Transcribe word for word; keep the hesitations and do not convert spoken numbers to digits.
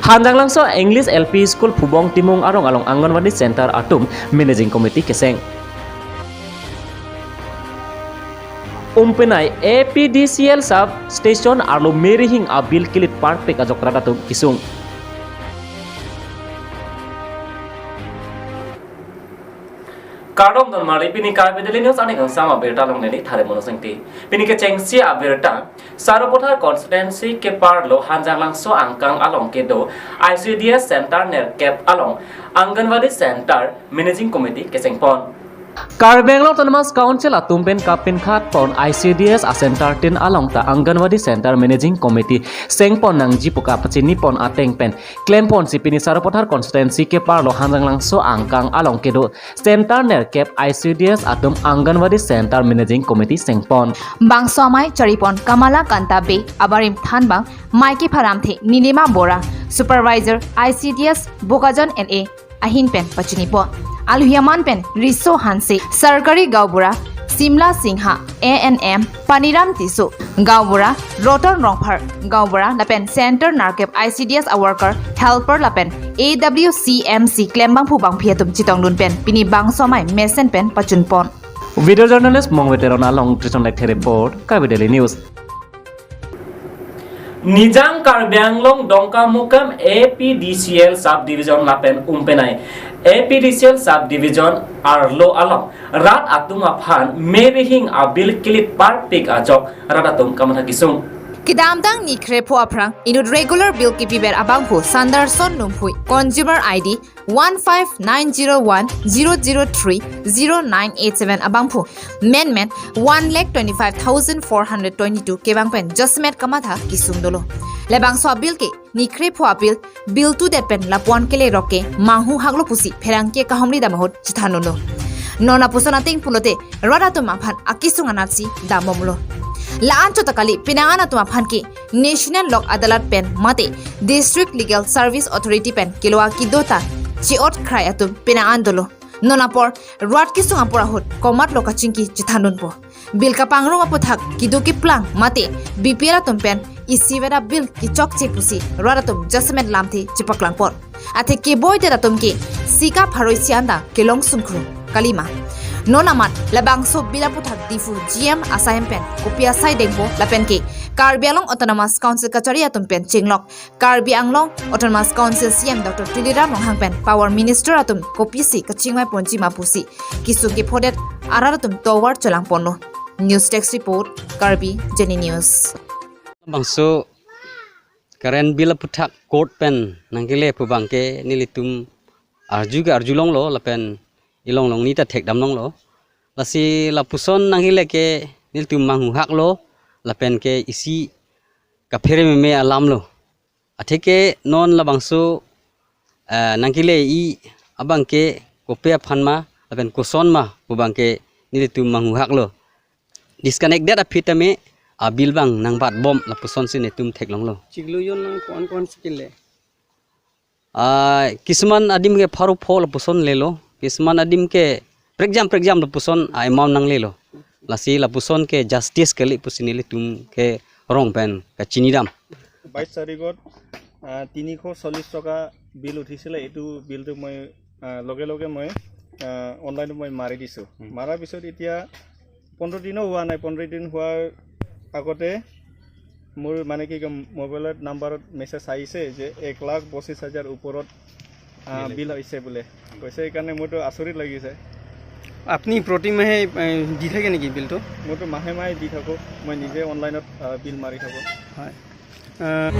Hanjanglangso English L P School Phubong Timung arong along Anganwadi Center atum Managing Committee keseng. Umpenai A P D C L Sub Station arlo merihing abill kilit parpik ajok rat atum kisung. Kardom donmarli, pini Karbi Daily News aning kangsam abirta along neli Thare Mono Sengti. Pini kechengsi abirta, Sarupathar constituency keparlo Hanjanglangso angkang along kedo I C D S center nerkep along Anganwadi Center Managing Committee kesengpon. Karbi Anglong Autonomous Council atum pen kapinkhat pon I C D S a center tin along ta Anganwadi Center Managing Committee sengpon nangji pu kapachini pon ateng pen klempon si pini Sarupathar constituency keparlo Hanjanglangso angkang along kedo center nerkep I C D S atum Anganwadi Center Managing Committee sengpon. Bangso amei charipon Kamala Kanta Bey, abarim thanbang Maiki Pharamthe, Nilima Bora, Supervisor I C D S Bokajan N A ahin pen pachinipon. Aluhiaman pen Riso Hanse, Sarkari Gaonbura, Simla Singha, A N M, Paniram Tisso, Gaonbura, Roton Rongphar, Gaonbura lapen Center nerkep I C D S a worker, helper lapen A W C M C klembangphu bangphi atum chetongdun pen pini bangso amei mesen pen pachunpon. Video journalist Mongve Teron along Trison Lekthe report, Karbi Daily News. Nijang Karbi Anglong Dongkamukam A P D C L subdivision lapen umpenai A P D C L subdivision arlo along rat atum aphan merihing abill kilit parpik ajok rat atum kamatha kisung. Kedamtang nikrepho aphrang inut regular bill kipiver abangphu Sanderson Lumphui, consumer I D one five nine zero one zero zero three zero nine eight seven abangphu menmen one lakh twenty-five thousand four hundred twenty-two kevang pen jasemet kamatha kisung dolo. Labangso abill ke nikrepho abill bill tudet pen lapuan kelerok ke manghuhaklo pusi pherangke kahumri dam ahut chethandunlo. Non lapuson ateng pulote rat atum aphan akisung anatsi dambomlo. La-an chot ta kali, penang an atum aphan ke National Lok Adalat pen mate District Legal Service Authority pen kelo akido ta chi-ot khrai atum penang an dolo. Non apor rat kisung apor ahut komatlo kachingki chethandunpo. Bill kapangrung aputhak kedo keplang mate B P L atum pen isivet abill kechokche pusi rat atum jasemet lamthe chepaklangpon. Athe keboidet atum ke sika pharoi si anda kelong sungkru kalima. Non amat labangso bill aputhak Diphu G M asai hem pen kopi asai dengpo lapen ke Karbi Anglong Autonomous Council kachari atum pen chenglok Karbi Anglong Autonomous Council C M Doctor Tuliram Ronghang pen Power Minister atum kopisi kachingvai ponji ma pusi kisung kephodet arat atum tovar chelangponlo. News Desk Report, Karbi Daily News. Bangso current bill aputhak court pen nangkele pu abangke nelitum arju ke arjulonglo lapen ilonglong ni ta thekdamlonglo. Lasi lapuson nangkele ke nelitum manghuhaklo lapen ke isi kaphere meme alamlo. Atheke non labangso, eh, nangkele-i abangke kopi aphan ma lapen koson ma pu abangke nelitum manghuhaklo. Disconnected aphi tame abill abang nangbatbom lapusonsi netum theklonglo. Chiklo jon nang kon kon si kele? Ah, kisuman adim ke pharo pho lapuson lelo, kisuman adim ke prekjam prekjam lapuson a-amount nanglelo. Lasi lapuson ke justice kali pusi nelitum ke rong pen kachinidam. বাইছ তাৰিখত, আহ, তিনিশ চল্লিছ টকা বিল উঠিছিলে। এইটো বিলটো মই, আহ, লগে লগে মই, আহ, অনলাইনত মই মাৰি দিছোঁ। হুম। মাৰাৰ পিছত এতিয়া পোন্ধৰ দিনো হোৱা নাই। পোন্ধৰ দিন হোৱাৰ আগতে মোৰ, মানে, কি কম, মোবাইলত নাম্বাৰত মেছেজ আহিছে যে এক লাখ পঁচিছ হাজাৰ ওপৰত, আহ, বিল বিল আহিছে বোলে কৈছে। সেইকাৰণে মোৰতো আচৰিত লাগিছে। আপুনি প্ৰতি মাহে, এ, দি থাকে নেকি বিলটো? মইতো মাহে মাহে দি থাকোঁ। মই নিজে অনলাইনত, আহ, বিল মাৰি থাকোঁ। হয়। আহ,